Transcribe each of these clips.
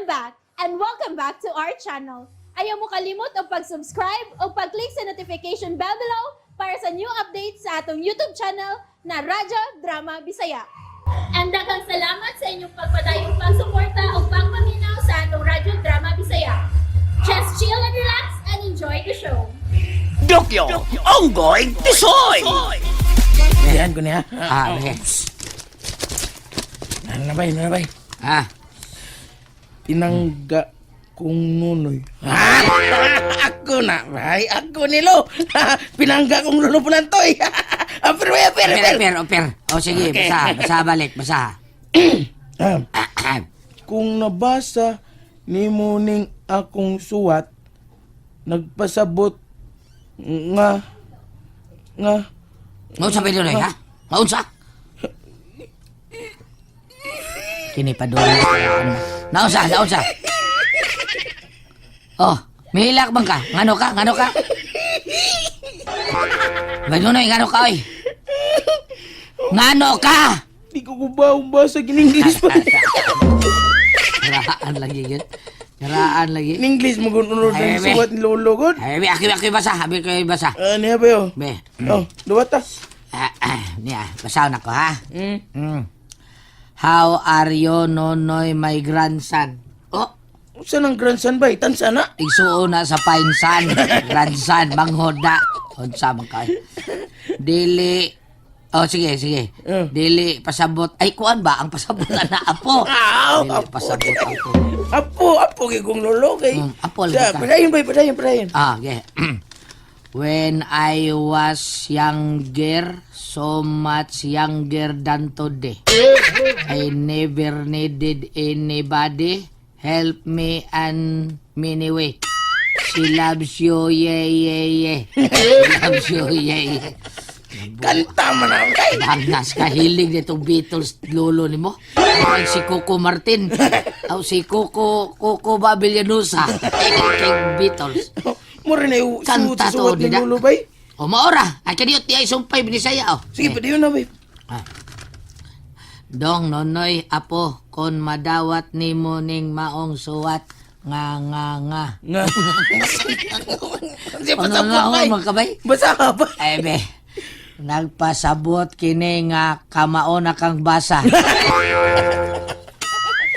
I'm back and welcome back to our channel. Ayaw mo kalimot og pag-subscribe o pag-click sa notification bell below para sa new updates sa atong YouTube channel na Radyo Drama Bisaya. And daghang salamat sa inyong pagpadayong pagsuporta o pagpaminaw sa atong Radyo Drama Bisaya. Just chill and relax and enjoy the show. Dokyo, Onggoy, Tisoy! Yan ko niya. Ah, okay. Ano na ba? Ano na ba? Ah, Tinangga kong nunoy. Ako na, bay. Ako nilo. Pinangga kong lulo pulantoy. Pero, pero, per, pero. per, per. O sige, Okay. basa, basa balik, basa. Ah, kung nabasa ni ning akong suwat, nagpasabot nga nga Maunsa pa yun, ha? Maunsa? Kini pa doon. Naunsa, naunsa. Oh, mihilak bang ka? Ngano ka? Ngano ka? Bayunoy, ngano ka, oy? Ngano ka? Di ko kubaw basa in English pa. Karaan lagi yun. Karaan lagi. In English mo kung unod Ay, ang be. suwat ni lolo ko. Ay, be, aki, aki, basa. Abi ko basa. Ah, niya ba yun? Be. Oh, duwata. Ah, ah, niya, basa na ko, ha? How are you, Nonoy, my grandson? Oh, Saan ang grandson ba? Tansa na. igsuon na sa painsan. Grandson, manghoda. Unsa man kay. Dili. Oh, sige, sige. Dili pasabot. Ay, kuan ba? Ang pasabot na apo. Ah, Dili apo. pasabot apo. Apo, apo kay kong lolo kay. Apo lagi Sa, ka. padayon ba, padayon, padayon. Ah, okay. When I was younger, so much younger than today, I never needed anybody help me and many way. She loves you, yeah. She loves you, yeah. Kanta man ako kay. Bangas kahilig nitong Beatles lolo ni mo. Ay, si Coco Martin. Aw, si Coco, Coco ba Villanusa. Kay Beatles. Mura na yung suot Kanta sa suwat to, ni nila. lolo bay. O maora, ay kaniyot di ay sumpay binisaya o. Sige, padayon na bay. Dong nonoy apo kon madawat nimo ning maong suwat nga nga nga. Nga. Kasi Ano pasabot nga bay. man kabay? Basa ka ba? Ay be. Nagpasabot kini nga kamao na kang basa.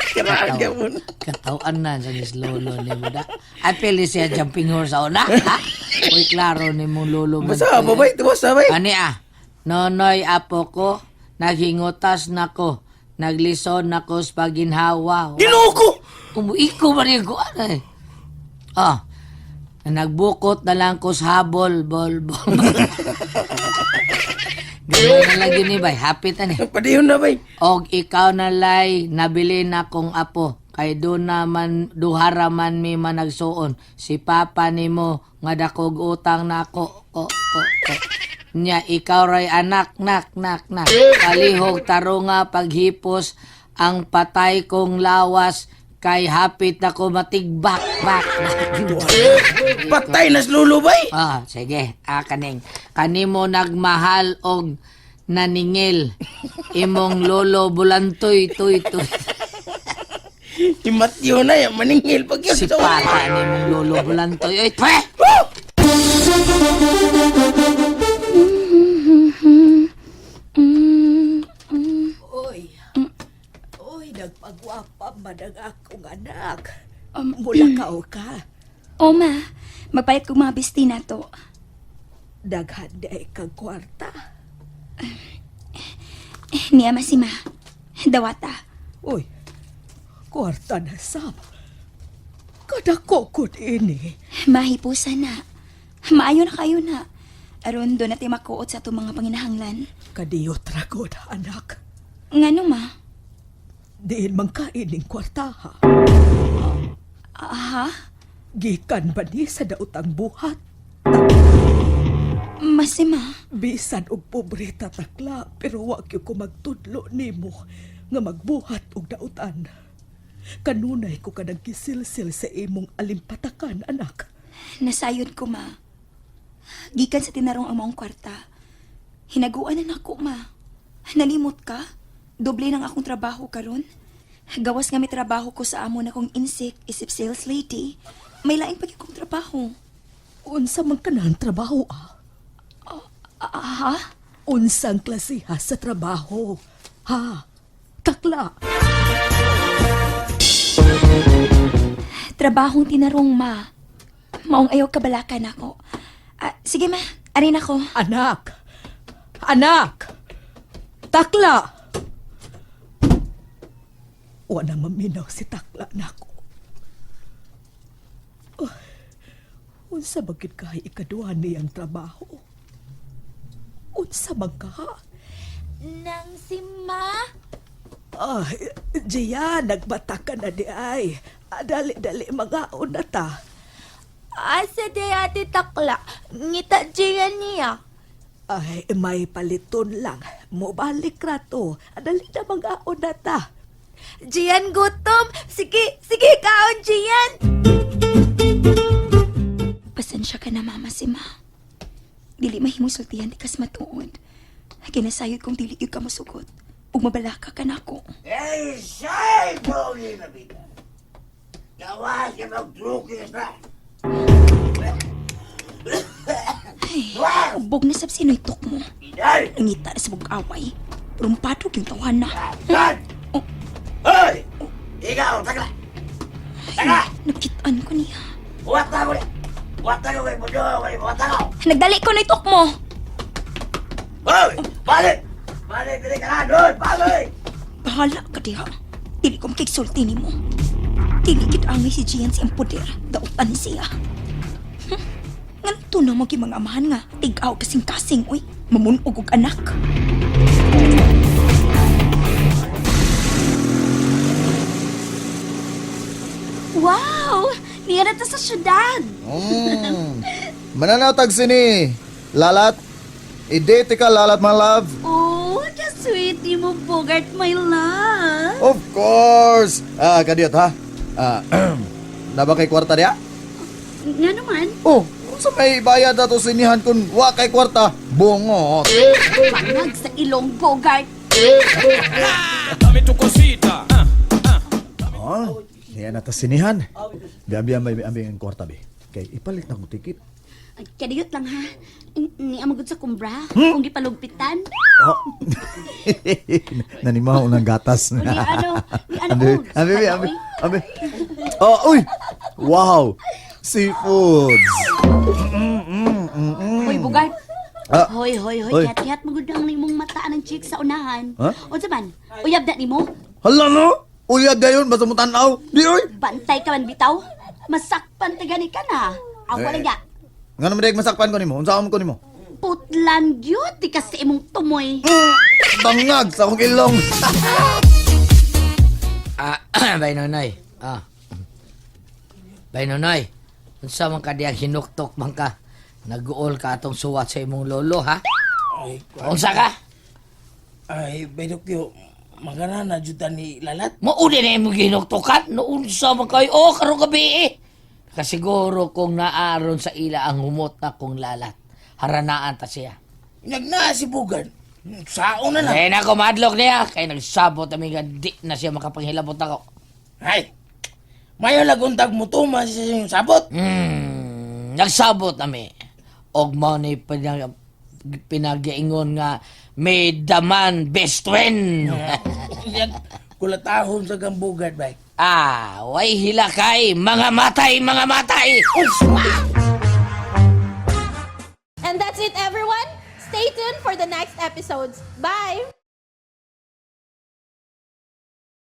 Kiraan ka mo. Katawan na sa nis lolo ni mo da. Ay pili siya jumping horse sa una. Ha? Uy klaro ni mong lolo man. Basa ka ba bay? Basa bay. Ani ah, nonoy apo ko, naghingutas nako, naglison nako sa paginhawa. Ginoo ko. Umuiko ba rin ko? Ano eh? Ah, nagbukot na lang ko sa habol, bol, bol. Ganun na lang yun eh, bay. Happy ta ni. Padayon na bay. Og ikaw na lay, nabili na kong apo. Kay do naman, duhara man mi managsuon. Si papa nimo nga dakog utang nako. Ko, ko, ko. Nya, ikaw ray anak, nak, nak, nak. Palihog tarunga paghipos ang patay kong lawas kay hapit ako matigbak, bak, bak. Patay na sa lolo bay. Ah, sige. Ah, kaning. Kanimo nagmahal og naningil. Imong lolo bulantoy, tuy, tuy. Si Matthew na yan, maningil pag yun. Si pata ni imong lolo bulantoy. Oy, pwe! Oy. Oy, nagpagwapa man ang akong anak. Mula ka o ka. O ma, magpalit kog mga bisti na to. Daghan di ay kang kwarta. Eh, niya ma si ma. Dawata. Oy, kwarta na sab. Kadako ko ini. Mahipusa na. Maayo na kayo na. Aron do na makuot sa atong mga panginahanglan. Kadiyot ra gud, anak. Ngano ma? Diin man ka ining kwarta ha. Aha? Gikan ba ni sa daotang buhat? Masima. Bisan og pobre ta takla, pero wa gyud ko magtudlo nimo nga magbuhat og dautan. Kanunay ko ka nagkisilsil sa imong alimpatakan, anak. Nasayod ko ma. Gikan sa tinarong ang maong kwarta. Hinaguan na nako ma. Nalimot ka? Doble ng akong trabaho karon. Gawas nga may trabaho ko sa amo na kong insik, isip sales lady. May lain pa gyud kong trabaho. Unsa man kanang trabaho ah? Ah, ha? Unsang klasiha sa trabaho? Ha? Takla. Trabahong tinarong, ma. Maong ayaw kabalakan ako. Ah, sige, ma. Arin ako. Anak! Anak! Takla! Wa na maminaw si Takla nako. Oh, unsa ba gid kay ikaduha niyang trabaho? Unsa man ka? Nang si Ma? Ay, Gia, nagbata ka na di ay. Ah, dali-dali, mga na ta. Asa di ate Takla? Ngita Gian niya. Ay, may paliton lang. Mobalik rato. Dali na mga na ta. Gian gutom. Sige, sige kaon Gian. Pasensya ka na, mama si ma. Dili mahimong sultihan di kas matuod. Kinasayod kong dili gyud ka mosugot. Ug mabalaka ka nako. Eh, sa'y pogi na bida. Gawa siya magdrukis na. Ay, ubog na sab sinuitok mo. Inay! Nangita na sa bug-away. Rumpado yung tawahan na. Tan! Oh. Hoy! Ikaw, takla! Ay, nakitaan ko niya. Huwag na ko niya! Huwag na ko kay Mundo! Huwag na ko! Nagdali ko na itok mo! Hoy! Balik! Balik! Dili ka na! Doon! Balik! Bahala ka diha. Dili ko makigsulti nimo. Dili gid angay si Gian sa iyang poder. Dautan siya. Nganto na mo mga amahan nga. Tigaw kasing-kasing, uy. Mamunog og anak. Wow! Niya na ta sa syudad. Mananatag sini. Lalat. I-date ka, lalat, my love. Oh, ka-sweet ni mo, Bogart, my love. Of course. Ah, kadiyot ha. Ah, naba kay kwarta diya? Nga naman. Oh, unsa may bayad ato sinihan kun wa kay kwarta? Bungot. Bangag sa ilong, Bogart. Oh, niya na ta sinihan. Biya-biya may ambing ang kwarta bi. Kay ipalit na kong tikit. Kadiyot lang ha. Ni amagod sa kumbra. Kung gipalugpitan. Oh. Nanimaw ng gatas. Ni ano, ni ano, Ambi, oh, ambi, sa ambi, oy. ambi. Oh, uy! Wow! Seafoods! Hoy, Bogart. Ah. Hoy, hoy, hoy. Hoy. Kihat-kihat magud ang imong mata ng chick sa unahan. Ha? Unsa man? Uyab na nimo? Hala no! Uyag gayon, basta mo tanaw. Di oy! Bantay ka man bitaw. Masakpan ta gani ka na. Aw Eh. wala nga. Nga naman dahil masakpan ko nimo. Unsa ko nimo? Putlan gyud di kasi imong tumoy. Bangag sa akong ilong. Ah, bay nonoy. Ah. Bay nonoy. Unsa man ka diyang hinuktok man ka? Naguol ka atong suwat sa imong lolo, ha? Ay, Unsa ka? ay, Bedokyo, magana na jud ni Lalat. Mauli na imong hinuktokan. Noon sa man kayo. Oh, karong gabi eh. Kasiguro kung naaron sa ila ang humot na kong lalat. Haranaan ta siya. Nagnaa si Bugard. Sao na lang. Eh nako, madlok niya. Kay nagsabot kami nga di na siya makapanghilabot ako. Ay, mayo laguntag mo to, yung sabot. Nagsabot nami. Og mao ni pinagaingon nga may daman best friend. Yag, kulatahon sa gambugad, bay. Ah, way hilakay, mga matay, mga matay. And that's it, everyone. Stay tuned for the next episodes. Bye!